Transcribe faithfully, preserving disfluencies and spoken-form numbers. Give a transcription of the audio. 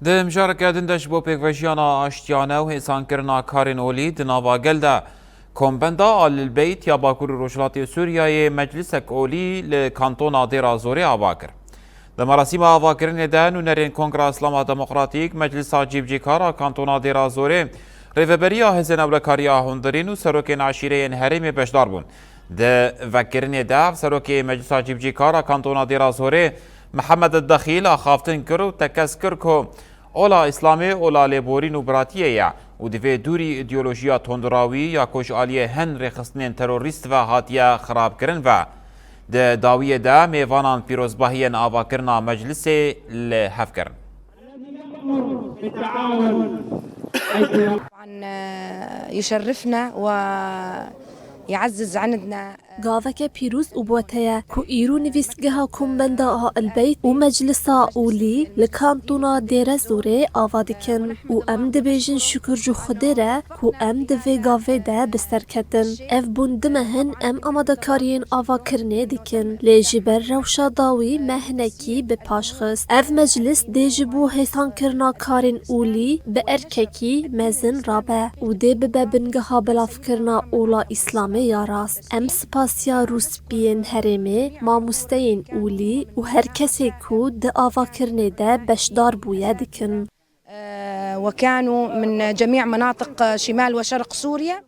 Di mijareke din de ji bo pêkvejiyana aştiyane û hêsankirina karên olî di nava gel de, Kombenda Alil Beyt ya Bakur û Rojhilatê Sûriyeyê meclisek olî li kantona Dêra Zorê ava kir. Di merasîma avakirinê de nûnerên Kongra Îslama Demokratîk, Meclisa Cîbicîkar a kantona Dêra Zorê, Rêveberiya Hêzên Ewlekariya Hundirîn û serokên eşîreyên herêmê beşdar bûn. Di vekirinê de serokê Meclisa Cîbicîkar a kantona Dêra Zorê, Mihemed Dexîl axaftin kir û tekez kir ku ola Îslamê ola lêborîn û biratiyê ye û divê dûrî îdeolojiya tundrawî ya ku ji aliyê hin rêxistinên terorîst ve hatiye xirabkirin ve. Di dawiyê de mêvanan pîrozbahiyên avakirina meclisê li hev kirin. طبعا يشرفنا ويعزز عندنا. Gaveke pîroz û bote ye ku îro nivîsgeha Kombenda a Elbeyt û Meclisa Olî li Kantona Dêrezorê ava dikin û em dibêjin şikir ji Xwedê re ku em di vê gavê de bi ser ketin. Ev bûn du meh in em amadekariyên avakirinê dikin, lê ji ber rewşa dawî me hinekî bi paş xist. Ev meclis dê ji bo hêsankirina karên olî bi erkekî mezin rabe û dê bibe bingeha belavkirina ola Îslamê ya rast. Em spasiya rûspiyên herêmê, mamosteyên olî û her kesê ku di avakirinê de beşdar bûye dikin. وكانوا من جميع مناطق شمال وشرق سوريا.